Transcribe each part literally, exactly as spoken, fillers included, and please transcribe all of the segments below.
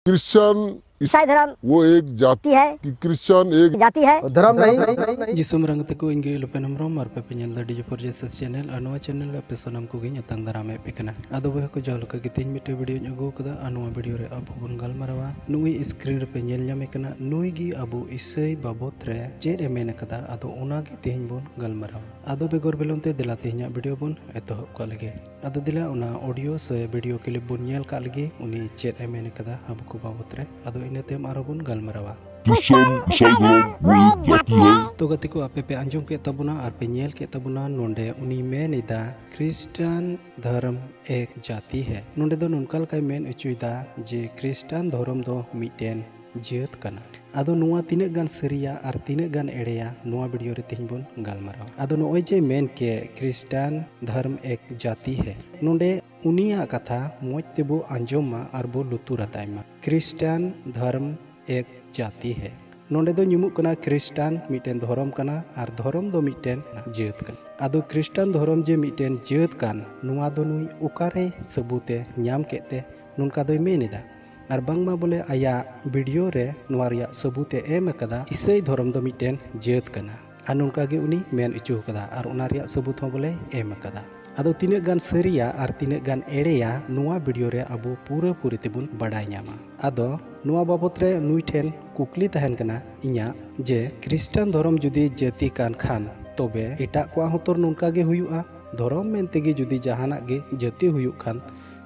Christian ईसाई धर्म वो एक जाति है कि क्रिश्चियन एक जाति है धर्म नहीं ᱡᱤᱥᱩᱢ ᱨᱟᱝ ᱛᱮᱠᱚ ᱤᱧ ᱜᱮ ᱤᱞᱩᱯᱮᱱ ᱦᱮᱢᱵᱨᱚᱢ ᱟᱨ ᱯᱮ ᱯᱮ ᱧᱮᱞ ᱫᱟ ᱰᱤᱡᱮ ᱯᱷᱚᱨ ᱡᱮᱥᱟᱥ ᱪᱮᱱᱮᱞ᱾ ᱟᱨ ᱱᱚᱣᱟ ᱪᱮᱱᱮᱞ ᱨᱮ ᱟᱯᱮ ᱥᱟᱱᱟᱢ ᱠᱚᱜᱮᱧ ᱟᱛᱟᱝ ᱫᱟᱨᱟᱢᱮᱫ ᱯᱮ ᱠᱟᱱᱟ᱾ ᱟᱫᱚ ᱵᱚᱭᱦᱟ ᱠᱚ, ᱡᱟᱦᱟᱸ ᱞᱮᱠᱟ ᱜᱮ ᱛᱮᱦᱮᱧ ᱢᱤᱫᱴᱮᱱ ᱵᱷᱤᱰᱤᱭᱳᱧ ᱟᱹᱜᱩ ᱟᱠᱟᱫᱟ ᱟᱨ ᱱᱚᱣᱟ ᱵᱷᱤᱰᱤᱭᱳ ᱨᱮ ᱟᱵᱚ ᱵᱚᱱ ᱜᱟᱞᱢᱟᱨᱟᱣᱟ ᱱᱩᱭ ᱥᱠᱨᱤᱱ ᱨᱮᱯᱮ ᱧᱮᱞ ᱧᱟᱢᱮ ᱠᱟᱱᱟ, ᱱᱩᱭ ᱜᱮ ᱟᱵᱚ ᱤᱥᱟᱹᱭ ᱵᱟᱵᱚᱛ ᱨᱮ ᱪᱮᱫ ᱮ ᱢᱮᱱ ᱟᱠᱟᱫᱟ᱾ ᱟᱫᱚ ᱚᱱᱟ ᱜᱮ ᱛᱮᱦᱮᱧ ᱵᱚᱱ ᱜᱟᱞᱢᱟᱨᱟᱣᱟ᱾ ᱟᱫᱚ ᱵᱮᱜᱚᱨ ᱵᱤᱞᱚᱢ ᱛᱮ ᱫᱮᱞᱟ ᱛᱮᱦᱮᱧᱟᱜ ᱵᱷᱤᱰᱤᱭᱳ ᱵᱚᱱ ᱮᱛᱚᱦᱚᱵ ᱠᱟᱜ ᱞᱮᱜᱮ᱾ ᱟᱫᱚ ᱫᱮᱞᱟ ᱚᱱᱟ ᱚᱰᱤᱭᱳ ᱥᱮ ᱵᱷᱤᱰᱤᱭᱳ ᱠᱞᱤᱯ ᱵᱚᱱ ᱧᱮᱞ ᱠᱟᱜ ᱞᱮᱜᱮ, ᱩᱱᱤ ᱪᱮᱫ ᱮ ᱢᱮᱱ ᱟᱠᱟᱫᱟ ᱟᱵᱚ ᱠᱚ ᱵᱟᱵᱚᱛ ᱨᱮ᱾ ᱟᱫᱚ ᱤᱱᱟᱹ ᱛᱟᱭᱚᱢ ᱟᱨᱦᱚᱸ ᱵᱚᱱ ᱜᱟᱞᱢᱟᱨᱟᱣᱟ᱾ क्रिश्चियन ईसाई धर्म वो एक जाति है। ᱛᱚ ᱜᱟᱛᱮ ᱠᱚ, ᱟᱯᱮ ᱯᱮ ᱟᱸᱡᱚᱢ ᱠᱮᱫ ᱛᱟᱵᱚᱱᱟ ᱟᱨ ᱯᱮ ᱧᱮᱞ ᱠᱮᱫ ᱛᱟᱵᱚᱱᱟ, ᱱᱚᱰᱮ ᱩᱱᱤ ᱢᱮᱱ ᱮᱫᱟ ᱠᱷᱨᱤᱥᱴᱟᱱ ᱫᱷᱚᱨᱢ ᱮᱠ ᱡᱟᱛᱤ ᱦᱮ᱾ ᱱᱚᱰᱮ ᱫᱚ ᱱᱚᱝᱠᱟ ᱞᱮᱠᱟᱭ ᱢᱮᱱ ᱚᱪᱚᱭᱮᱫᱟ ᱡᱮ ᱠᱷᱨᱤᱥᱴᱟᱱ ᱫᱷᱚᱨᱚᱢ ᱫᱚ ᱢᱤᱫᱴᱮᱱ ᱡᱟᱹᱛ ᱠᱟᱱᱟ᱾ ᱟᱫᱚ ᱱᱚᱣᱟ ᱛᱤᱱᱟᱹᱜ ᱜᱟᱱ ᱥᱟᱹᱨᱤᱭᱟ ᱟᱨ ᱛᱤᱱᱟᱹᱜ ᱜᱟᱱ ᱮᱲᱮᱭᱟ, ᱱᱚᱣᱟ ᱵᱷᱤᱰᱤᱭᱳ ᱨᱮ ᱛᱮᱦᱮᱧ ᱵᱚᱱ ᱜᱟᱞᱢᱟᱨᱟᱣᱟ᱾ ᱟᱫᱚ ᱱᱚᱜᱼᱚᱭ ᱡᱮ ᱢᱮᱱ ᱠᱮᱫ ᱠᱷᱨᱤᱥᱴᱟᱱ ᱫᱷᱚᱨᱢ ᱮᱠ ᱡᱟᱛᱤ ᱦᱮ, ᱱᱚᱰᱮ ᱩᱱᱤᱭᱟᱜ ᱠᱟᱛᱷᱟ ᱢᱚᱡᱽ ᱛᱮᱵᱚ ᱟᱸᱡᱚᱢ ᱢᱟ ᱟᱨ ᱵᱚ ᱞᱩᱛᱩᱨ ᱟᱛᱟᱭ ᱢᱟ᱾ ᱠᱷᱨᱤᱥᱴᱟᱱ ᱫᱷᱚᱨᱢ ᱮᱠ ᱡᱟᱛᱤ ᱦᱮ᱾ ᱱᱚᱰᱮ ᱫᱚ ᱧᱩᱢᱩᱜ ᱠᱟᱱᱟ ᱠᱷᱨᱤᱥᱴᱟᱱ ᱢᱤᱫᱴᱮᱱ ᱫᱷᱚᱨᱚᱢ ᱠᱟᱱᱟ ᱟᱨ ᱫᱷᱚᱨᱚᱢ ᱫᱚ ᱢᱤᱫᱴᱮᱱ ᱡᱟᱹᱛ ᱠᱟᱱᱟ᱾ ᱟᱫᱚ ᱠᱷᱨᱤᱥᱴᱟᱱ ᱫᱷᱚᱨᱚᱢ ᱡᱮ ᱢᱤᱫᱴᱮᱱ ᱡᱟᱹᱛ ᱠᱟᱱ, ᱱᱚᱣᱟ ᱫᱚ ᱱᱩᱭ ᱚᱠᱟᱨᱮ ᱥᱟᱹᱵᱩᱛ ᱮ ᱧᱟᱢ ᱠᱮᱫ ᱛᱮ ᱱᱚᱝᱠᱟ ᱫᱚᱭ ᱢᱮᱱ ᱮᱫᱟ? ᱟᱨ ᱵᱟᱝᱢᱟ ᱵᱚᱞᱮ ᱟᱭᱟᱜ ᱵᱷᱤᱰᱤᱭᱳ ᱨᱮ ᱱᱚᱣᱟ ᱨᱮᱭᱟᱜ ᱥᱟᱹᱵᱩᱛ ᱮ ᱮᱢ ᱟᱠᱟᱫᱟ, ᱤᱥᱟᱹᱭ ᱫᱷᱚᱨᱚᱢ ᱫᱚ ᱢᱤᱫᱴᱮᱱ ᱡᱟᱹᱛ ᱠᱟᱱᱟ᱾ ᱟᱨ ᱱᱚᱝᱠᱟ ᱜᱮ ᱩᱱᱤ ᱢᱮᱱ ᱚᱪᱚ ᱟᱠᱟᱫᱟ ᱟᱨ ᱚᱱᱟ ᱨᱮᱭᱟᱜ ᱥᱟᱹᱵᱩᱛ ᱦᱚᱸ ᱵᱚᱞᱮ ᱮᱢ ᱟᱠᱟᱫᱟ᱾ ᱟᱫᱚ ᱛᱤᱱᱟᱹᱜ ᱜᱟᱱ ᱥᱟᱹᱨᱤᱭᱟ ᱟᱨ ᱛᱤᱱᱟᱹᱜ ᱜᱟᱱ ᱮᱲᱮᱭᱟ, ᱱᱚᱣᱟ ᱵᱷᱤᱰᱤᱭᱳ ᱨᱮ ᱟᱵᱚ ᱯᱩᱨᱟᱹ ᱯᱩᱨᱤ ᱛᱮᱵᱚᱱ ᱵᱟᱰᱟᱭ ᱧᱟᱢᱟ᱾ ᱟᱫᱚ ᱱᱚᱣᱟ ᱵᱟᱵᱚᱛ ᱨᱮ ᱱᱩᱭ ᱴᱷᱮᱱ ᱠᱩᱠᱞᱤ ᱛᱟᱦᱮᱱ ᱠᱟᱱᱟ ᱤᱧᱟᱹᱜ, ᱡᱮ ᱠᱷᱨᱤᱥᱴᱟᱱ ᱫᱷᱚᱨᱚᱢ ᱡᱩᱫᱤ ᱡᱟᱹᱛᱤ ᱠᱟᱱ ᱠᱷᱟᱱ, ᱛᱚᱵᱮ ᱮᱴᱟᱜ ᱠᱚᱣᱟᱜ ᱦᱚᱸ ᱛᱚ ᱱᱚᱝᱠᱟ ᱜᱮ ᱦᱩᱭᱩᱜᱼᱟ᱾ ᱫᱷᱚᱨᱚᱢ ᱢᱮᱱ ᱛᱮᱜᱮ ᱡᱩᱫᱤ ᱡᱟᱦᱟᱱᱟᱜ ᱜᱮ ᱡᱟᱹᱛᱤ ᱦᱩᱭᱩᱜ ᱠᱷᱟᱱ,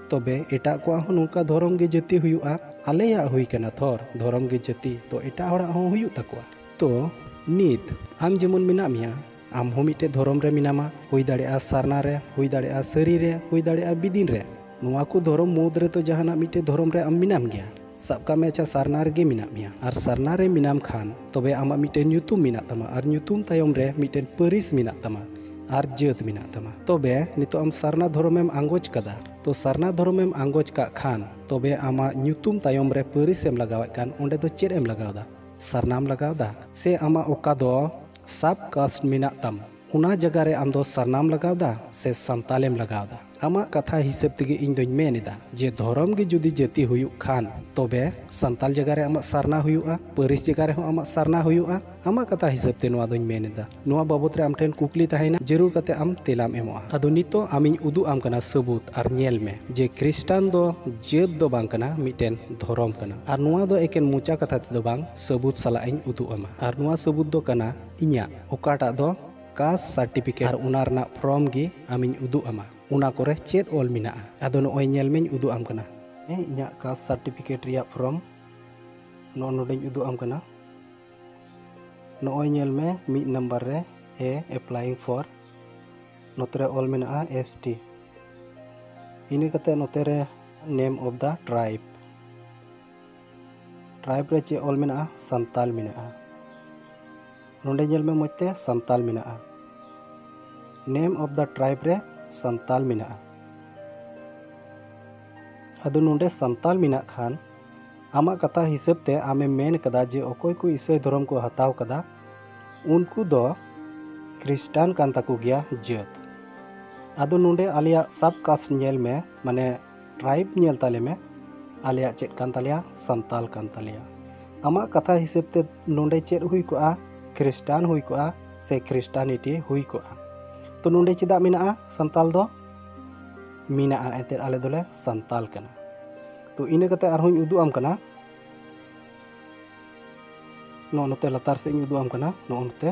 ᱛᱚᱵᱮ ᱮᱴᱟᱜ ᱠᱚᱣᱟᱜ ᱦᱚᱸ ᱱᱚᱝᱠᱟ ᱫᱷᱚᱨᱚᱢ ᱜᱮ ᱡᱟᱹᱛᱤ ᱦᱩᱭᱩᱜᱼᱟ᱾ ᱟᱞᱮᱭᱟᱜ ᱦᱩᱭ ᱠᱟᱱᱟ ᱛᱷᱚᱨ ᱫᱷᱚᱨᱚᱢ ᱜᱮ ᱡᱟᱹᱛᱤ, ᱛᱚ ᱮᱴᱟᱜ ᱦᱚᱲᱟᱜ ᱦᱚᱸ ᱦᱩᱭᱩᱜ ᱛᱟᱠᱚᱣᱟ᱾ ᱛᱚ ᱱᱤᱛ ᱟᱢ ᱡᱮᱢᱚᱱ ᱢᱮᱱᱟᱜ ᱢᱮᱭᱟ, ᱟᱢ ᱦᱚᱸ ᱢᱤᱫᱴᱮᱡ ᱫᱷᱚᱨᱚᱢ ᱨᱮ ᱢᱮᱱᱟᱢᱟ, ᱦᱩᱭ ᱫᱟᱲᱮᱭᱟᱜᱼᱟ ᱥᱟᱨᱱᱟ ᱨᱮ, ᱦᱩᱭ ᱫᱟᱲᱮᱭᱟᱜᱼᱟ ᱥᱟᱹᱨᱤ ᱨᱮ, ᱦᱩᱭ ᱫᱟᱲᱮᱭᱟᱜᱼᱟ ᱵᱤᱫᱤᱱ ᱨᱮ᱾ ᱱᱚᱣᱟ ᱠᱚ ᱫᱷᱚᱨᱚᱢ ᱢᱩᱫᱽ ᱨᱮ ᱛᱚ ᱡᱟᱦᱟᱱᱟᱜ ᱢᱤᱫᱴᱮᱡ ᱫᱷᱚᱨᱚᱢ ᱨᱮ ᱟᱢ ᱢᱮᱱᱟᱢ ᱜᱮᱭᱟ᱾ ᱥᱟᱵ ᱠᱟᱜ ᱢᱮ, ᱟᱪᱪᱷᱟ, ᱥᱟᱨᱱᱟ ᱨᱮᱜᱮ ᱢᱮᱱᱟᱜ ᱢᱮᱭᱟ, ᱟᱨ ᱥᱟᱨᱱᱟ ᱨᱮ ᱢᱮᱱᱟᱢ ᱠᱷᱟᱱ, ᱛᱚᱵᱮ ᱟᱢᱟᱜ ᱢᱤᱫᱴᱮᱱ ᱧᱩᱛᱩᱢ ᱢᱮᱱᱟᱜ ᱛᱟᱢᱟ, ᱟᱨ ᱧᱩᱛᱩᱢ ᱛᱟᱭᱚᱢ ᱨᱮ ᱢᱤᱫᱴᱮᱱ ᱯᱟᱹᱨᱤᱥ ᱢᱮᱱᱟᱜ ᱛᱟᱢᱟ, ᱟᱨ ᱡᱟᱹᱛ ᱢᱮᱱᱟᱜ ᱛᱟᱢᱟ᱾ ᱛᱚᱵᱮ ᱱᱤᱛᱚᱜ ᱟᱢ ᱥᱟᱨᱱᱟ ᱫᱷᱚᱨᱚᱢᱮᱢ ᱟᱸᱜᱚᱪ ᱠᱟᱫᱟ, ᱛᱚ ᱥᱟᱨᱱᱟ ᱫᱷᱚᱨᱚᱢᱮᱢ ᱟᱸᱜᱚᱪ ᱠᱟᱜ ᱠᱷᱟᱱ, ᱛᱚᱵᱮ ᱟᱢᱟᱜ ᱧᱩᱛᱩᱢ ᱛᱟᱭᱚᱢ ᱨᱮ ᱯᱟᱹᱨᱤᱥ ᱮᱢ ᱞᱟᱜᱟᱣᱮᱫ ᱠᱟᱱ, ᱚᱸᱰᱮ ᱫᱚ ᱪᱮᱫ ᱮᱢ ᱞᱟᱜᱟᱣᱫᱟ? ᱥᱟᱨᱱᱟᱢ ᱞᱟᱜᱟᱣᱫᱟ? ᱥᱮ ᱟᱢᱟᱜ ᱚᱠᱟ ᱫᱚ ᱥᱟᱵ ᱠᱟᱥᱴ ᱢᱮᱱᱟᱜ ᱛᱟᱢ, ᱚᱱᱟ ᱡᱟᱭᱜᱟ ᱨᱮ ᱟᱢ ᱫᱚ ᱥᱟᱨᱱᱟᱢ ᱞᱟᱜᱟᱣ ᱫᱟ ᱥᱮ ᱥᱟᱱᱛᱟᱞᱮᱢ ᱞᱟᱜᱟᱣ ᱫᱟ? ᱟᱢᱟᱜ ᱠᱟᱛᱷᱟ ᱦᱤᱥᱟᱹᱵ ᱛᱮᱜᱮ ᱤᱧ ᱫᱚᱧ ᱢᱮᱱ ᱮᱫᱟ ᱡᱮ ᱫᱷᱚᱨᱚᱢ ᱜᱮ ᱡᱩᱫᱤ ᱡᱟᱹᱛᱤ ᱦᱩᱭᱩᱜ ᱠᱷᱟᱱ, ᱛᱚᱵᱮ ᱥᱟᱱᱛᱟᱞ ᱡᱟᱭᱜᱟ ᱨᱮ ᱟᱢᱟᱜ ᱥᱟᱨᱱᱟ ᱦᱩᱭᱩᱜᱼᱟ, ᱯᱟᱹᱨᱤᱥ ᱡᱟᱭᱜᱟ ᱨᱮᱦᱚᱸ ᱟᱢᱟᱜ ᱥᱟᱨᱱᱟ ᱦᱩᱭᱩᱜᱼᱟ᱾ ᱟᱢᱟᱜ ᱠᱟᱛᱷᱟ ᱦᱤᱥᱟᱹᱵ ᱛᱮ ᱱᱚᱣᱟ ᱫᱚᱧ ᱢᱮᱱ ᱮᱫᱟ᱾ ᱱᱚᱣᱟ ᱵᱟᱵᱚᱛ ᱨᱮ ᱟᱢ ᱴᱷᱮᱱ ᱠᱩᱠᱞᱤ ᱛᱟᱦᱮᱸᱭᱮᱱᱟ, ᱡᱟᱹᱨᱩᱲ ᱠᱟᱛᱮ ᱟᱢ ᱛᱮᱞᱟᱢ ᱮᱢᱚᱜᱼᱟ᱾ ᱟᱫᱚ ᱱᱤᱛᱚᱜ ᱟᱢᱤᱧ ᱩᱫᱩᱜ ᱟᱢ ᱠᱟᱱᱟ ᱥᱟᱹᱵᱩᱛ, ᱟᱨ ᱧᱮᱞ ᱢᱮ ᱡᱮ ᱠᱷᱨᱤᱥᱴᱟᱱ ᱫᱚ ᱡᱟᱹᱛ ᱫᱚ ᱵᱟᱝ ᱠᱟᱱᱟ, ᱢᱤᱫᱴᱮᱱ ᱫᱷᱚᱨᱚᱢ ᱠᱟᱱᱟ᱾ ᱟᱨ ᱱᱚᱣᱟ ᱫᱚ ᱮᱠᱮᱱ ᱢᱚᱪᱟ ᱠᱟᱛᱷᱟ ᱛᱮᱫᱚ ᱵᱟᱝ, ᱥᱟᱹᱵᱩᱛ ᱥᱟᱞᱟᱜ ᱤᱧ ᱩᱫᱩᱜ ᱟᱢᱟ᱾ ᱟᱨ ᱱᱚᱣᱟ ᱥᱟᱹᱵᱩᱛ ᱫᱚ ᱠᱟᱱᱟ ᱤᱧᱟᱹᱜ, ᱚᱠᱟᱴᱟᱜ ᱫᱚ ᱠᱟᱥᱴ ᱥᱟᱨᱴᱤᱯᱷᱤᱠᱮᱴ, ᱟᱨ ᱚᱱᱟ ᱨᱮᱱᱟᱜ ᱯᱷᱨᱚᱢ ᱜᱮ ᱟᱢᱤᱧ ᱩᱫᱩᱜ ᱟᱢᱟ, ᱚᱱᱟ ᱠᱚᱨᱮ ᱪᱮᱫ ᱚᱞ ᱢᱮᱱᱟᱜᱼᱟ᱾ ᱟᱫᱚ ᱱᱚᱜᱼᱚᱭ ᱧᱮᱞ ᱢᱮᱧ ᱩᱫᱩᱜ ᱟᱢ ᱠᱟᱱᱟ᱾ ᱦᱮᱸ, ᱤᱧᱟᱹᱜ ᱠᱟᱥᱴ ᱥᱟᱨᱴᱤᱯᱷᱤᱠᱮᱴ ᱨᱮᱭᱟᱜ ᱯᱷᱨᱚᱢ ᱱᱚᱜᱼᱚ ᱱᱚᱰᱮᱧ ᱩᱫᱩᱜ ᱟᱢ ᱠᱟᱱᱟ᱾ ᱱᱚᱜᱼᱚᱭ ᱧᱮᱞ ᱢᱮ, ᱢᱤᱫ ᱱᱟᱢᱵᱟᱨ ᱨᱮ A, applying for, ᱱᱚᱛᱮ ᱨᱮ ᱚᱞ ᱢᱮᱱᱟᱜᱼᱟ S T᱾ ᱤᱱᱟᱹ ᱠᱟᱛᱮ ᱱᱚᱛᱮ ᱨᱮ name of the tribe, tribe ᱨᱮ ᱪᱮᱫ ᱚᱞ ᱢᱮᱱᱟᱜᱼᱟ? ᱥᱟᱱᱛᱟᱞ ᱢᱮᱱᱟᱜᱼᱟ᱾ ᱱᱚᱰᱮ ᱧᱮᱞ ᱢᱮ ᱢᱚᱡᱽ ᱛᱮ, ᱥᱟᱱᱛᱟᱞ ᱢᱮᱱᱟᱜᱼᱟ᱾ Name of the tribe ᱨᱮ ᱥᱟᱱᱛᱟᱞ ᱢᱮᱱᱟᱜᱼᱟ᱾ ᱟᱫᱚ ᱱᱚᱰᱮ ᱥᱟᱱᱛᱟᱞ ᱢᱮᱱᱟᱜ ᱠᱷᱟᱱ, ᱟᱢᱟᱜ ᱠᱟᱛᱷᱟ ᱦᱤᱥᱟᱹᱵ ᱛᱮ ᱟᱢᱮᱢ ᱢᱮᱱ ᱠᱟᱫᱟ ᱡᱮ ᱚᱠᱚᱭ ᱠᱚ ᱤᱥᱟᱹᱭ ᱫᱷᱚᱨᱚᱢ ᱠᱚ ᱦᱟᱛᱟᱣ ᱠᱟᱫᱟ, ᱩᱱᱠᱩ ᱫᱚ ᱠᱷᱨᱤᱥᱴᱟᱱ ᱠᱟᱱ ᱛᱟᱠᱚ ᱜᱮᱭᱟ ᱡᱟᱹᱛ᱾ ᱟᱫᱚ ᱱᱚᱰᱮ ᱟᱞᱮᱭᱟᱜ sub caste ᱧᱮᱞ ᱢᱮ, ᱢᱟᱱᱮ tribe ᱧᱮᱞ ᱛᱟᱞᱮ ᱢᱮ, ᱟᱞᱮᱭᱟᱜ ᱪᱮᱫ ᱠᱟᱱ ᱛᱟᱞᱮᱭᱟ? ᱥᱟᱱᱛᱟᱞ ᱠᱟᱱ ᱛᱟᱞᱮᱭᱟ᱾ ᱟᱢᱟᱜ ᱠᱟᱛᱷᱟ ᱦᱤᱥᱟᱹᱵ ᱛᱮ ᱱᱚᱰᱮ ᱪᱮᱫ ᱦᱩᱭ ᱠᱚᱜᱼᱟ? ᱠᱷᱨᱤᱥᱴᱟᱱ ᱦᱩᱭ ᱠᱚᱜᱼᱟ ᱥᱮ ᱠᱷᱨᱤᱥᱴᱟᱱᱤᱴᱤ ᱦᱩᱭ ᱠᱚᱜᱼᱟ? ᱛᱚ ᱱᱚᱰᱮ ᱪᱮᱫᱟᱜ ᱢᱮᱱᱟᱜᱼᱟ ᱥᱟᱱᱛᱟᱞ ᱫᱚ? ᱢᱮᱱᱟᱜᱼᱟ, ᱮᱱᱛᱮᱫ ᱟᱞᱮ ᱫᱚᱞᱮ ᱥᱟᱱᱛᱟᱞ ᱠᱟᱱᱟ᱾ ᱛᱚ ᱤᱱᱟᱹ ᱠᱟᱛᱮ ᱟᱨᱦᱚᱸᱧ ᱩᱫᱩᱜ ᱟᱢ ᱠᱟᱱᱟ᱾ ᱱᱚᱜᱼᱚ ᱱᱚᱛᱮ ᱞᱟᱛᱟᱨ ᱥᱮᱫ ᱤᱧ ᱩᱫᱩᱜ ᱟᱢ ᱠᱟᱱᱟ, ᱱᱚᱜᱼᱚ ᱱᱚᱛᱮ,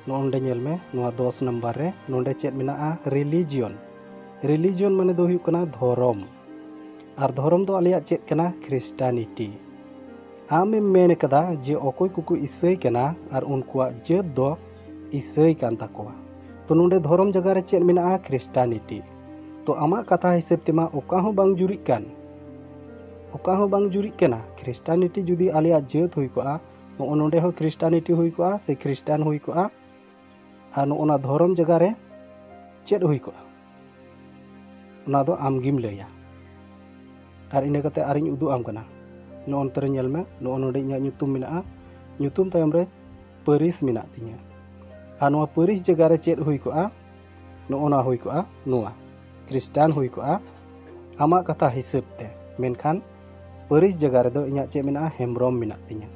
ᱱᱚᱜᱼᱚ ᱱᱚᱰᱮ ᱧᱮᱞ ᱢᱮ, ᱱᱚᱣᱟ ᱫᱚᱥ ᱱᱟᱢᱵᱟᱨ ᱨᱮ ᱱᱚᱰᱮ ᱪᱮᱫ ᱢᱮᱱᱟᱜᱼᱟ? Religion᱾ Religion ᱢᱟᱱᱮ ᱫᱚ ᱦᱩᱭᱩᱜ ᱠᱟᱱᱟ ᱫᱷᱚᱨᱚᱢ᱾ ᱟᱨ ᱫᱷᱚᱨᱚᱢ ᱫᱚ ᱟᱞᱮᱭᱟᱜ ᱪᱮᱫ ᱠᱟᱱᱟ? ᱠᱷᱨᱤᱥᱴᱟᱱᱤᱴᱤ᱾ ᱟᱢᱮᱢ ᱢᱮᱱ ᱠᱟᱫᱟ ᱡᱮ ᱚᱠᱚᱭ ᱠᱚᱠᱚ ᱤᱥᱟᱹᱭ ᱠᱟᱱᱟ ᱟᱨ ᱩᱱᱠᱩᱣᱟᱜ ᱡᱟᱹᱛ ᱫᱚ ᱤᱥᱟᱹᱭ ᱠᱟᱱ ᱛᱟᱠᱚᱣᱟ᱾ ᱛᱚ ᱱᱚᱰᱮ ᱫᱷᱚᱨᱚᱢ ᱡᱟᱭᱜᱟ ᱨᱮ ᱪᱮᱫ ᱢᱮᱱᱟᱜᱼᱟ? ᱠᱷᱨᱤᱥᱴᱟᱱᱤᱴᱤ᱾ ᱛᱚ ᱟᱢᱟᱜ ᱠᱟᱛᱷᱟ ᱦᱤᱥᱟᱹᱵ ᱛᱮᱢᱟ ᱚᱠᱟ ᱦᱚᱸ ᱵᱟᱝ ᱡᱩᱨᱤᱜ ᱠᱟᱱ, ᱚᱠᱟ ᱦᱚᱸ ᱵᱟᱝ ᱡᱩᱨᱤᱜ ᱠᱟᱱᱟ᱾ ᱠᱷᱨᱤᱥᱴᱟᱱᱤᱴᱤ ᱡᱩᱫᱤ ᱟᱞᱮᱭᱟᱜ ᱡᱟᱹᱛ ᱦᱩᱭ ᱠᱚᱜᱼᱟ, ᱱᱚᱜᱼᱚ ᱱᱚᱰᱮ ᱦᱚᱸ ᱠᱷᱨᱤᱥᱴᱟᱱᱤᱴᱤ ᱦᱩᱭ ᱠᱚᱜᱼᱟ ᱥᱮ ᱠᱷᱨᱤᱥᱴᱟᱱ ᱦᱩᱭ ᱠᱚᱜᱼᱟ, ᱟᱨ ᱱᱚᱜᱼᱚ ᱱᱟ ᱫᱷᱚᱨᱚᱢ ᱡᱟᱭᱜᱟ ᱨᱮ ᱪᱮᱫ ᱦᱩᱭ ᱠᱚᱜᱼᱟ, ᱚᱱᱟ ᱫᱚ ᱟᱢ ᱜᱮᱢ ᱞᱟᱹᱭᱟ᱾ ᱟᱨ ᱤᱱᱟᱹ ᱠᱟᱛᱮ ᱟᱨᱤᱧ ᱩᱫᱩᱜ ᱟᱢ ᱠᱟᱱᱟ᱾ ᱱᱚᱜᱼᱚ ᱱᱚᱛᱮ ᱨᱮ ᱧᱮᱞ ᱢᱮ, ᱱᱚᱜᱼᱚ ᱱᱚᱰᱮ ᱤᱧᱟᱹᱜ ᱧᱩᱛᱩᱢ ᱢᱮᱱᱟᱜᱼᱟ, ᱧᱩᱛᱩᱢ ᱛᱟᱭᱚᱢ ᱨᱮ ᱯᱟᱹᱨᱤᱥ ᱢᱮᱱᱟᱜ ᱛᱤᱧᱟᱹ᱾ ᱟᱨ ᱱᱚᱣᱟ ᱯᱟᱹᱨᱤᱥ ᱡᱟᱭᱜᱟ ᱨᱮ ᱪᱮᱫ ᱦᱩᱭ ᱠᱚᱜᱼᱟ? ᱱᱚᱜᱼᱚ ᱱᱚᱣᱟ ᱦᱩᱭ ᱠᱚᱜᱼᱟ, ᱱᱚᱣᱟ ᱠᱷᱨᱤᱥᱴᱟᱱ ᱦᱩᱭ ᱠᱚᱜᱼᱟ ᱟᱢᱟᱜ ᱠᱟᱛᱷᱟ ᱦᱤᱥᱟᱹᱵ ᱛᱮ᱾ ᱢᱮᱱᱠᱷᱟᱱ ᱯᱟᱹᱨᱤᱥ ᱡᱟᱭᱜᱟ ᱨᱮᱫᱚ ᱤᱧᱟᱹᱜ ᱪᱮᱫ ᱢᱮᱱᱟᱜᱼᱟ? ᱦᱮᱢᱵᱨᱚᱢ ᱢᱮᱱᱟᱜ ᱛᱤᱧᱟᱹ᱾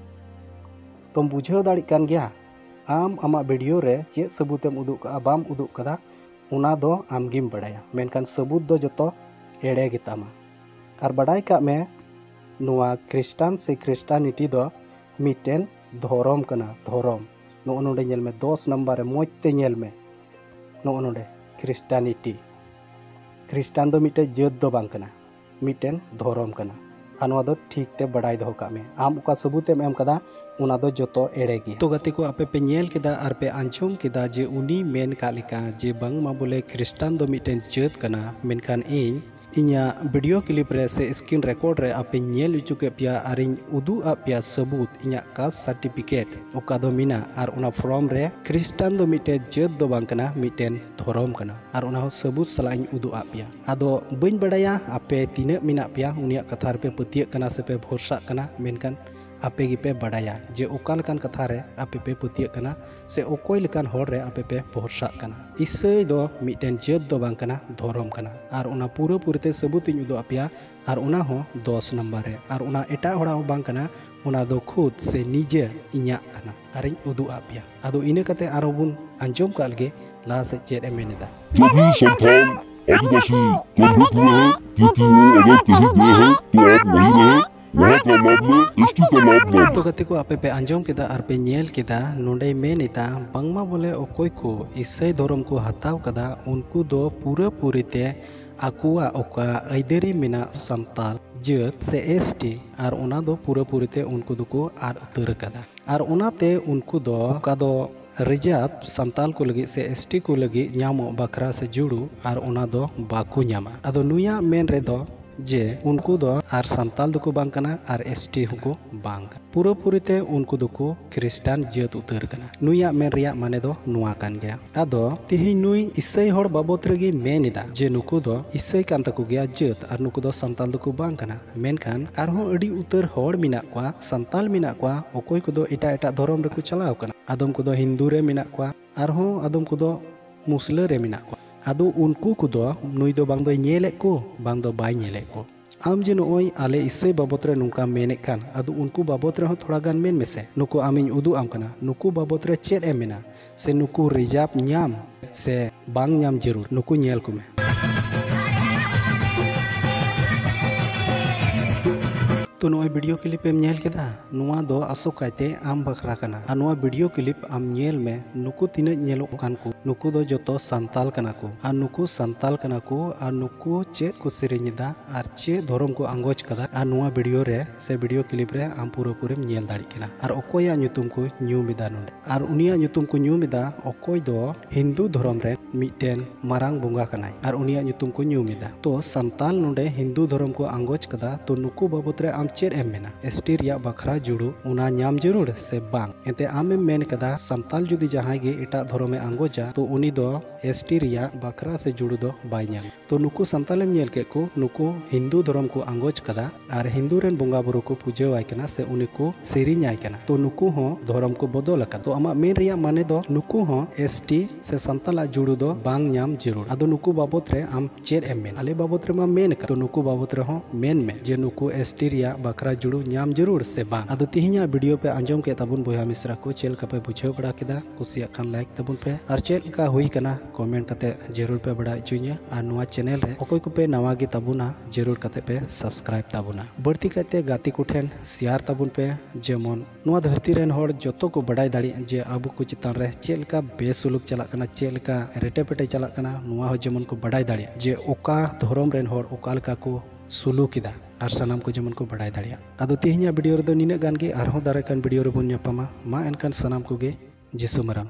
ᱛᱚᱢ ᱵᱩᱡᱷᱟᱹᱣ ᱫᱟᱲᱮᱭᱟᱜ ᱠᱟᱱ ᱜᱮᱭᱟ, ᱟᱢ ᱟᱢᱟᱜ ᱵᱷᱤᱰᱤᱭᱳ ᱨᱮ ᱪᱮᱫ ᱥᱟᱹᱵᱩᱛᱮᱢ ᱩᱫᱩᱜ ᱠᱟᱜᱼᱟ, ᱵᱟᱢ ᱩᱫᱩᱜ ᱠᱟᱫᱟ, ᱚᱱᱟ ᱫᱚ ᱟᱢ ᱜᱮᱢ ᱵᱟᱲᱟᱭᱟ᱾ ᱢᱮᱱᱠᱷᱟᱱ ᱥᱟᱹᱵᱩᱛ ᱫᱚ ᱡᱚᱛᱚ ᱮᱲᱮ ᱜᱮᱛᱟᱢᱟ᱾ ᱟᱨ ᱵᱟᱰᱟᱭ ᱠᱟᱜ ᱢᱮ, ᱱᱚᱣᱟ ᱠᱷᱨᱤᱥᱴᱟᱱ ᱥᱮ ᱠᱷᱨᱤᱥᱴᱟᱱᱤᱴᱤ ᱫᱚ ᱢᱤᱫᱴᱮᱱ ᱫᱷᱚᱨᱚᱢ ᱠᱟᱱᱟ, ᱫᱷᱚᱨᱚᱢ᱾ ᱱᱚᱜᱼᱚ ᱱᱚᱰᱮ ᱧᱮᱞ ᱢᱮ, ᱫᱚᱥ ᱱᱟᱢᱵᱟᱨ ᱨᱮ ᱢᱚᱡᱽ ᱛᱮ ᱧᱮᱞ ᱢᱮ᱾ ᱱᱚᱜᱼᱚ ᱱᱚᱰᱮ ᱠᱷᱨᱤᱥᱴᱟᱱᱤᱴᱤ, ᱠᱷᱨᱤᱥᱴᱟᱱ ᱫᱚ ᱢᱤᱫᱴᱮᱱ ᱡᱟᱹᱛ ᱫᱚ ᱵᱟᱝ ᱠᱟᱱᱟ, ᱢᱤᱫᱴᱮᱱ ᱫᱷᱚᱨᱚᱢ ᱠᱟᱱᱟ᱾ ᱟᱨ ᱱᱚᱣᱟ ᱫᱚ ᱴᱷᱤᱠ ᱛᱮ ᱵᱟᱰᱟᱭ ᱫᱚᱦᱚ ᱠᱟᱜ ᱢᱮ, ᱟᱢ ᱚᱠᱟ ᱥᱟᱹᱵᱩᱛ ᱮᱢ ᱮᱢ ᱠᱟᱫᱟ, ᱚᱱᱟ ᱫᱚ ᱡᱚᱛᱚ ᱮᱲᱮ ᱜᱮᱭᱟ᱾ ᱛᱚ ᱜᱟᱛᱮ ᱠᱚ, ᱟᱯᱮ ᱯᱮ ᱧᱮᱞ ᱠᱮᱫᱟ ᱟᱨ ᱯᱮ ᱟᱸᱡᱚᱢ ᱠᱮᱫᱟ ᱡᱮ ᱩᱱᱤ ᱢᱮᱱ ᱠᱟᱜ ᱞᱮᱠᱟ ᱡᱮ ᱵᱟᱝᱢᱟ ᱵᱚᱞᱮ ᱠᱷᱨᱤᱥᱴᱟᱱ ᱫᱚ ᱢᱤᱫᱴᱮᱱ ᱡᱟᱹᱛ ᱠᱟᱱᱟ, ᱢᱮᱱᱠᱷᱟᱱ ᱤᱧ ᱤᱧᱟᱹᱜ ᱵᱷᱤᱰᱤᱭᱳ ᱠᱞᱤᱯ ᱨᱮ ᱥᱮ ᱥᱠᱨᱤᱱ ᱨᱮᱠᱚᱨᱰ ᱨᱮ ᱟᱯᱮᱧ ᱧᱮᱞ ᱦᱚᱪᱚ ᱠᱮᱫ ᱯᱮᱭᱟ ᱟᱨᱤᱧ ᱩᱫᱩᱜ ᱟᱫ ᱯᱮᱭᱟ ᱥᱟᱹᱵᱩᱛ, ᱤᱧᱟᱹᱜ ᱠᱟᱥᱴ ᱥᱟᱨᱴᱤᱯᱷᱤᱠᱮᱴ ᱚᱠᱟ ᱫᱚ ᱢᱮᱱᱟᱜ, ᱟᱨ ᱚᱱᱟ ᱯᱷᱨᱚᱢ ᱨᱮ ᱠᱷᱨᱤᱥᱴᱟᱱ ᱫᱚ ᱢᱤᱫᱴᱮᱱ ᱡᱟᱹᱛ ᱫᱚ ᱵᱟᱝ ᱠᱟᱱᱟ, ᱢᱤᱫᱴᱮᱱ ᱫᱷᱚᱨᱚᱢ ᱠᱟᱱᱟ᱾ ᱟᱨ ᱚᱱᱟ ᱦᱚᱸ ᱥᱟᱹᱵᱩᱛ ᱥᱟᱞᱟᱜ ᱤᱧ ᱩᱫᱩᱜ ᱟᱫ ᱯᱮᱭᱟ᱾ ᱟᱫᱚ ᱵᱟᱹᱧ ᱵᱟᱰᱟᱭᱟ ᱟᱯᱮ ᱛᱤᱱᱟᱹᱜ ᱢᱮᱱᱟᱜ ᱯᱮᱭᱟ ᱩᱱᱤᱭᱟᱜ ᱠᱟᱛᱷᱟ ᱨᱮᱯᱮ ᱯᱟᱹᱛᱭᱟᱹᱜ ᱠᱟᱱᱟ ᱥᱮᱯᱮ ᱵᱷᱚᱨᱥᱟᱜ ᱠᱟᱱᱟ, ᱢᱮᱱᱠᱷᱟᱱ ᱟᱯᱮ ᱜᱮᱯᱮ ᱵᱟᱰᱟᱭᱟ ᱡᱮ ᱚᱠᱟ ᱞᱮᱠᱟᱱ ᱠᱟᱛᱷᱟ ᱨᱮ ᱟᱯᱮ ᱯᱮ ᱯᱟᱹᱛᱭᱟᱹᱜ ᱠᱟᱱᱟ ᱥᱮ ᱚᱠᱚᱭ ᱞᱮᱠᱟᱱ ᱦᱚᱲ ᱨᱮ ᱟᱯᱮ ᱯᱮ ᱵᱷᱚᱨᱥᱟᱜ ᱠᱟᱱᱟ᱾ ᱤᱥᱟᱹᱭ ᱫᱚ ᱢᱤᱫᱴᱮᱱ ᱡᱟᱹᱛ ᱫᱚ ᱵᱟᱝ ᱠᱟᱱᱟ, ᱫᱷᱚᱨᱚᱢ ᱠᱟᱱᱟ᱾ ᱟᱨ ᱚᱱᱟ ᱯᱩᱨᱟᱹᱯᱩᱨᱤ ᱛᱮ ᱥᱟᱹᱵᱩᱛ ᱤᱧ ᱩᱫᱩᱜ ᱟᱯᱮᱭᱟ, ᱟᱨ ᱚᱱᱟ ᱦᱚᱸ ᱫᱚᱥ ᱱᱟᱢᱵᱟᱨ ᱨᱮ᱾ ᱟᱨ ᱚᱱᱟ ᱮᱴᱟᱜ ᱦᱚᱲᱟᱜ ᱦᱚᱸ ᱵᱟᱝ ᱠᱟᱱᱟ, ᱚᱱᱟ ᱫᱚ ᱠᱷᱩᱫ ᱥᱮ ᱱᱤᱡᱮ ᱤᱧᱟᱹᱜ ᱠᱟᱱᱟ, ᱟᱨᱤᱧ ᱩᱫᱩᱜ ᱟᱫ ᱯᱮᱭᱟ᱾ ᱟᱫᱚ ᱤᱱᱟᱹ ᱠᱟᱛᱮ ᱟᱨᱦᱚᱸ ᱵᱚᱱ ᱟᱸᱡᱚᱢ ᱠᱟᱜ ᱞᱮᱜᱮ ᱞᱟᱦᱟ ᱥᱮᱫ ᱪᱮᱫ ᱮ ᱢᱮᱱ ᱮᱫᱟ᱾ जो भी संथाल आदिवासी चंद्रपुर है, टीटीओ अगर कहीं गए हैं तो आप वहीं रहे, वहाँ का लाभ ले, एसटी का लाभ ना ले। ᱛᱚ ᱜᱟᱛᱮ ᱠᱚ, ᱟᱯᱮ ᱯᱮ ᱟᱸᱡᱚᱢ ᱠᱮᱫᱟ ᱟᱨ ᱯᱮ ᱧᱮᱞ ᱠᱮᱫᱟ, ᱱᱚᱰᱮᱭ ᱢᱮᱱ ᱮᱫᱟ ᱵᱟᱝᱢᱟ ᱵᱚᱞᱮ ᱚᱠᱚᱭ ᱠᱚ ᱤᱥᱟᱹᱭ ᱫᱷᱚᱨᱚᱢ ᱠᱚ ᱦᱟᱛᱟᱣ ᱠᱟᱫᱟ, ᱩᱱᱠᱩ ᱫᱚ ᱯᱩᱨᱟᱹ ᱯᱩᱨᱤ ᱛᱮ ᱟᱠᱚᱣᱟᱜ ᱚᱠᱟ ᱟᱹᱭᱫᱟᱹᱨᱤ ᱢᱮᱱᱟᱜ ᱥᱟᱱᱛᱟᱞ ᱡᱟᱹᱛ ᱥᱮ ᱮᱥᱴᱤ, ᱟᱨ ᱚᱱᱟ ᱫᱚ ᱯᱩᱨᱟᱹ ᱯᱩᱨᱤ ᱛᱮ ᱩᱱᱠᱩ ᱫᱚᱠᱚ ᱟᱫ ᱩᱛᱟᱹᱨ ᱟᱠᱟᱫᱟ᱾ ᱟᱨ ᱚᱱᱟᱛᱮ ᱩᱱᱠᱩ ᱫᱚ ᱚᱠᱟ ᱫᱚ ᱨᱤᱡᱟᱨᱵᱷ ᱥᱟᱱᱛᱟᱞ ᱠᱚ ᱞᱟᱹᱜᱤᱫ ᱥᱮ ᱮᱥᱴᱤ ᱠᱚ ᱞᱟᱹᱜᱤᱫ ᱧᱟᱢᱚᱜ ᱵᱟᱠᱷᱨᱟ ᱥᱮ ᱡᱩᱲᱩ, ᱟᱨ ᱚᱱᱟ ᱫᱚ ᱵᱟᱠᱚ ᱧᱟᱢᱟ᱾ ᱟᱫᱚ ᱱᱩᱭᱟᱜ ᱢᱮᱱ ᱨᱮᱫᱚ ᱡᱮ ᱩᱱᱠᱩ ᱫᱚ ᱟᱨ ᱥᱟᱱᱛᱟᱞ ᱫᱚᱠᱚ ᱵᱟᱝ ᱠᱟᱱᱟ ᱟᱨ ᱮᱥᱴᱤ ᱦᱚᱸᱠᱚ ᱵᱟᱝ ᱠᱟᱱᱟ, ᱯᱩᱨᱟᱹᱯᱩᱨᱤ ᱛᱮ ᱩᱱᱠᱩ ᱫᱚᱠᱚ ᱠᱷᱨᱤᱥᱴᱟᱱ ᱡᱟᱹᱛ ᱩᱛᱟᱹᱨ ᱠᱟᱱᱟ᱾ ᱱᱩᱭᱟᱜ ᱢᱮᱱ ᱨᱮᱭᱟᱜ ᱢᱟᱱᱮ ᱫᱚ ᱱᱚᱣᱟ ᱠᱟᱱ ᱜᱮᱭᱟ᱾ ᱟᱫᱚ ᱛᱮᱦᱮᱧ ᱱᱩᱭ ᱤᱥᱟᱹᱭ ᱦᱚᱲ ᱵᱟᱵᱚᱛ ᱨᱮᱜᱮ ᱢᱮᱱ ᱮᱫᱟ ᱡᱮ ᱱᱩᱠᱩ ᱫᱚ ᱤᱥᱟᱹᱭ ᱠᱟᱱ ᱛᱟᱠᱚ ᱜᱮᱭᱟ ᱡᱟᱹᱛ, ᱟᱨ ᱱᱩᱠᱩ ᱫᱚ ᱥᱟᱱᱛᱟᱞ ᱫᱚᱠᱚ ᱵᱟᱝ ᱠᱟᱱᱟ᱾ ᱢᱮᱱᱠᱷᱟᱱ ᱟᱨᱦᱚᱸ ᱟᱹᱰᱤ ᱩᱛᱟᱹᱨ ᱦᱚᱲ ᱢᱮᱱᱟᱜ ᱠᱚᱣᱟ, ᱥᱟᱱᱛᱟᱞ ᱢᱮᱱᱟᱜ ᱠᱚᱣᱟ, ᱚᱠᱚᱭ ᱠᱚᱫᱚ ᱮᱴᱟᱜ ᱮᱴᱟᱜ ᱫᱷᱚᱨᱚᱢ ᱨᱮᱠᱚ ᱪᱟᱞᱟᱣ ᱠᱟᱱᱟ᱾ ᱟᱫᱚᱢ ᱠᱚᱫᱚ ᱦᱤᱱᱫᱩ ᱨᱮ ᱢᱮᱱᱟᱜ ᱠᱚᱣᱟ, ᱟᱨᱦᱚᱸ ᱟᱫᱚᱢ ᱠᱚᱫᱚ ᱢᱩᱥᱞᱟᱹ ᱨᱮ ᱢᱮᱱᱟᱜ ᱠᱚᱣᱟ᱾ ᱟᱫᱚ ᱩᱱᱠᱩ ᱠᱚᱫᱚ ᱱᱩᱭ ᱫᱚ ᱵᱟᱝ ᱫᱚᱭ ᱧᱮᱞᱮᱫ ᱠᱚ, ᱵᱟᱝ ᱫᱚ ᱵᱟᱭ ᱧᱮᱞᱮᱫ ᱠᱚ᱾ ᱟᱢ ᱡᱮ ᱱᱚᱜᱼᱚᱭ ᱟᱞᱮ ᱤᱥᱟᱹᱭ ᱵᱟᱵᱚᱛ ᱨᱮ ᱱᱚᱝᱠᱟᱢ ᱢᱮᱱᱮᱫ ᱠᱟᱱ, ᱟᱫᱚ ᱩᱱᱠᱩ ᱵᱟᱵᱚᱛ ᱨᱮᱦᱚᱸ ᱛᱷᱚᱲᱟ ᱜᱟᱱ ᱢᱮᱱ ᱢᱮᱥᱮ᱾ ᱱᱩᱠᱩ ᱟᱢᱤᱧ ᱩᱫᱩᱜ ᱟᱢ ᱠᱟᱱᱟ, ᱱᱩᱠᱩ ᱵᱟᱵᱚᱛ ᱨᱮ ᱪᱮᱫ ᱮᱢ ᱢᱮᱱᱟ, ᱥᱮ ᱱᱩᱠᱩ ᱨᱤᱡᱟᱨᱵᱷ ᱧᱟᱢ ᱥᱮ ᱵᱟᱝ ᱧᱟᱢ ᱡᱟᱹᱨᱩᱲ, ᱱᱩᱠᱩ ᱧᱮᱞ ᱠᱚᱢᱮ᱾ ᱛᱚ ᱱᱚᱜᱼᱚᱭ ᱵᱷᱤᱰᱤᱭᱳ ᱠᱞᱤᱯ ᱮᱢ ᱧᱮᱞ ᱠᱮᱫᱟ, ᱱᱚᱣᱟ ᱫᱚ ᱟᱥᱚᱠᱟᱭᱛᱮ ᱟᱢ ᱵᱟᱠᱷᱨᱟ ᱠᱟᱱᱟ᱾ ᱟᱨ ᱱᱚᱣᱟ ᱵᱷᱤᱰᱤᱭᱳ ᱠᱞᱤᱯ ᱟᱢ ᱧᱮᱞ ᱢᱮ, ᱱᱩᱠᱩ ᱛᱤᱱᱟᱹᱜ ᱧᱮᱞᱚᱜ ᱠᱟᱱ ᱠᱚ, ᱱᱩᱠᱩ ᱫᱚ ᱡᱚᱛᱚ ᱥᱟᱱᱛᱟᱞ ᱠᱟᱱᱟ ᱠᱚ᱾ ᱟᱨ ᱱᱩᱠᱩ ᱥᱟᱱᱛᱟᱞ ᱠᱟᱱᱟ ᱠᱚ, ᱟᱨ ᱱᱩᱠᱩ ᱪᱮᱫ ᱠᱚ ᱥᱮᱨᱮᱧ ᱮᱫᱟ, ᱟᱨ ᱪᱮᱫ ᱫᱷᱚᱨᱚᱢ ᱠᱚ ᱟᱸᱜᱚᱪ ᱠᱟᱫᱟ, ᱟᱨ ᱱᱚᱣᱟ ᱵᱷᱤᱰᱤᱭᱳ ᱨᱮ ᱥᱮ ᱵᱷᱤᱰᱤᱭᱳ ᱠᱞᱤᱯ ᱨᱮ ᱟᱢ ᱯᱩᱨᱟᱹᱯᱩᱨᱤᱢ ᱧᱮᱞ ᱫᱟᱲᱮᱭᱟᱜ ᱠᱟᱱᱟ᱾ ᱟᱨ ᱚᱠᱚᱭᱟᱜ ᱧᱩᱛᱩᱢ ᱠᱚ ᱧᱩᱢ ᱮᱫᱟ ᱱᱚᱰᱮ, ᱟᱨ ᱩᱱᱤᱭᱟᱜ ᱧᱩᱛᱩᱢ ᱠᱚ ᱧᱩᱢ ᱮᱫᱟ, ᱚᱠᱚᱭ ᱫᱚ ᱦᱤᱱᱫᱩ ᱫᱷᱚᱨᱚᱢ ᱨᱮᱱ ᱢᱤᱫᱴᱮᱱ ᱢᱟᱨᱟᱝ ᱵᱚᱸᱜᱟ ᱠᱟᱱᱟᱭ, ᱟᱨ ᱩᱱᱤᱭᱟᱜ ᱧᱩᱛᱩᱢ ᱠᱚ ᱧᱩᱢ ᱮᱫᱟ᱾ ᱛᱚ ᱥᱟᱱᱛᱟᱞ ᱱᱚᱰᱮ ᱦᱤᱱᱫᱩ ᱫᱷᱚᱨᱚᱢ ᱠᱚ ᱟᱸᱜᱚᱪ ᱠᱟᱫᱟ, ᱛᱚ ᱱᱩᱠᱩ ᱵᱟᱵᱚᱛ ᱨᱮ ᱟᱢ ᱪᱮᱫ ᱮᱢ ᱢᱮᱱᱟ? ᱮᱥ ᱴᱤ ᱨᱮᱭᱟᱜ ᱵᱟᱠᱷᱨᱟ ᱡᱩᱲᱩ ᱚᱱᱟ ᱧᱟᱢ ᱡᱟᱹᱨᱩᱲ ᱥᱮ ᱵᱟᱝ? ᱮᱱᱛᱮ ᱟᱢᱮᱢ ᱢᱮᱱ ᱠᱟᱫᱟ, ᱥᱟᱱᱛᱟᱞ ᱡᱩᱫᱤ ᱡᱟᱦᱟᱸᱭ ᱜᱮ ᱮᱴᱟᱜ ᱫᱷᱚᱨᱚᱢᱮ ᱟᱸᱜᱚᱪᱟ, ᱛᱚ ᱩᱱᱤ ᱫᱚ ᱮᱥ ᱴᱤ ᱨᱮᱭᱟᱜ ᱵᱟᱠᱷᱨᱟ ᱥᱮ ᱡᱩᱲᱩ ᱫᱚ ᱵᱟᱭ ᱧᱟᱢᱟ᱾ ᱛᱚ ᱱᱩᱠᱩ ᱥᱟᱱᱛᱟᱞᱮᱢ ᱧᱮᱞ ᱠᱮᱫ ᱠᱚ, ᱱᱩᱠᱩ ᱦᱤᱱᱫᱩ ᱫᱷᱚᱨᱚᱢ ᱠᱚ ᱟᱸᱜᱚᱪ ᱠᱟᱫᱟ, ᱟᱨ ᱦᱤᱱᱫᱩ ᱨᱮᱱ ᱵᱚᱸᱜᱟ ᱵᱩᱨᱩ ᱠᱚ ᱯᱩᱡᱟᱹᱣᱟᱭ ᱠᱟᱱᱟ ᱥᱮ ᱩᱱᱤ ᱠᱚ ᱥᱮᱨᱮᱧᱟᱭ ᱠᱟᱱᱟ᱾ ᱛᱚ ᱱᱩᱠᱩ ᱦᱚᱸ ᱫᱷᱚᱨᱚᱢ ᱠᱚ ᱵᱚᱫᱚᱞ ᱟᱠᱟᱫᱟ᱾ ᱛᱚ ᱟᱢᱟᱜ ᱢᱮᱱ ᱨᱮᱭᱟᱜ ᱢᱟᱱᱮ ᱫᱚ ᱱᱩᱠᱩ ᱦᱚᱸ ᱮᱥ ᱴᱤ ᱥᱮ ᱥᱟᱱᱛᱟᱞᱟᱜ ᱡᱩᱲᱩ ᱫᱚ ᱵᱟᱝ ᱧᱟᱢ ᱡᱟᱹᱨᱩᱲ᱾ ᱟᱫᱚ ᱱᱩᱠᱩ ᱵᱟᱵᱚᱛ ᱨᱮ ᱟᱢ ᱪᱮᱫ ᱮᱢ ᱢᱮᱱ? ᱟᱞᱮ ᱵᱟᱵᱚᱛ ᱨᱮᱢᱟ ᱢᱮᱱ ᱟᱠᱟᱫ, ᱛᱚ ᱱᱩᱠᱩ ᱵᱟᱵᱚᱛ ᱨᱮᱦᱚᱸ ᱢᱮᱱ ᱢᱮ ᱡᱮ ᱱᱩᱠᱩ ᱮᱥ ᱴᱤ ᱨᱮᱭᱟᱜ ᱵᱟᱠᱷᱨᱟ ᱡᱩᱲᱩ ᱧᱟᱢ ᱡᱟᱹᱨᱩᱲ ᱥᱮ ᱵᱟᱝ? ᱟᱫᱚ ᱛᱤᱦᱤᱧᱟᱜ ᱵᱷᱤᱰᱤᱭᱳ ᱯᱮ ᱟᱸᱡᱚᱢ ᱠᱮᱫ ᱛᱟᱵᱚᱱ ᱵᱚᱭᱦᱟ ᱢᱤᱥᱨᱟ ᱠᱚ, ᱪᱮᱫ ᱞᱮᱠᱟ ᱯᱮ ᱵᱩᱡᱷᱟᱹᱣ ᱵᱟᱲᱟ ᱠᱮᱫᱟ? ᱠᱩᱥᱤᱭᱟᱜ ᱠᱷᱟᱱ ᱞᱟᱭᱤᱠ ᱛᱟᱵᱚᱱ ᱯᱮ, ᱟᱨ ᱪᱮᱫ ᱞᱮᱠᱟ ᱦᱩᱭ ᱠᱟᱱᱟ ᱠᱚᱢᱮᱱᱴ ᱠᱟᱛᱮ ᱡᱟᱹᱨᱩᱲ ᱯᱮ ᱵᱟᱲᱟᱭ ᱦᱚᱪᱚᱧᱟ᱾ ᱟᱨ ᱱᱚᱣᱟ ᱪᱮᱱᱮᱞ ᱨᱮ ᱚᱠᱚᱭ ᱠᱚᱯᱮ ᱱᱟᱣᱟ ᱜᱮ ᱛᱟᱵᱚᱱᱟ, ᱡᱟᱹᱨᱩᱲ ᱠᱟᱛᱮ ᱯᱮ ᱥᱟᱵᱥᱠᱨᱟᱭᱤᱵ ᱛᱟᱵᱚᱱᱟ᱾ ᱵᱟᱹᱲᱛᱤ ᱠᱟᱭᱛᱮ ᱜᱟᱛᱮ ᱠᱚᱴᱷᱮᱱ ᱥᱮᱭᱟᱨ ᱛᱟᱵᱚᱱ ᱯᱮ, ᱡᱮᱢᱚᱱ ᱱᱚᱣᱟ ᱫᱷᱟᱹᱨᱛᱤ ᱨᱮᱱ ᱦᱚᱲ ᱡᱚᱛᱚ ᱠᱚ ᱵᱟᱰᱟᱭ ᱫᱟᱲᱮᱭᱟᱜ ᱡᱮ ᱟᱵᱚ ᱠᱚ ᱪᱮᱛᱟᱱ ᱨᱮ ᱪᱮᱫ ᱞᱮᱠᱟ ᱵᱮᱥᱩᱞᱩᱠ ᱪᱟᱞᱟᱜ ᱠᱟᱱᱟ, ᱪᱮᱫ ᱞᱮᱠᱟ ᱨᱮᱴᱮ ᱯᱮᱴᱮ ᱪᱟᱞᱟᱜ ᱠᱟᱱᱟ, ᱱᱚᱣᱟ ᱦᱚᱸ ᱡᱮᱢᱚᱱ ᱠᱚ ᱵᱟᱰᱟᱭ ᱫᱟᱲᱮᱭᱟᱜ ᱡᱮ ᱚᱠᱟ ᱫᱷᱚᱨᱚᱢ ᱨᱮᱱ ᱦᱚᱲ ᱚᱠᱟ ᱞᱮᱠᱟ ᱠᱚ ᱥᱩᱞᱩᱠ ᱮᱫᱟ, ᱟᱨ ᱥᱟᱱᱟᱢ ᱠᱚ ᱡᱮᱢᱚᱱ ᱠᱚ ᱵᱟᱰᱟᱭ ᱫᱟᱲᱮᱭᱟᱜ᱾ ᱟᱫᱚ ᱛᱮᱦᱮᱧᱟᱜ ᱵᱷᱤᱰᱤᱭᱳ ᱨᱮᱫᱚ ᱱᱤᱱᱟᱹᱜ ᱜᱟᱱ ᱜᱮ, ᱟᱨᱦᱚᱸ ᱫᱟᱨᱟᱭ ᱠᱟᱱ ᱵᱷᱤᱰᱤᱭᱳ ᱨᱮᱵᱚᱱ ᱧᱟᱯᱟᱢᱟ᱾ ᱢᱟ ᱮᱱᱠᱷᱟᱱ ᱥᱟᱱᱟᱢ ᱠᱚᱜᱮ ᱡᱤᱥᱩ ᱢᱟᱨᱟᱝ᱾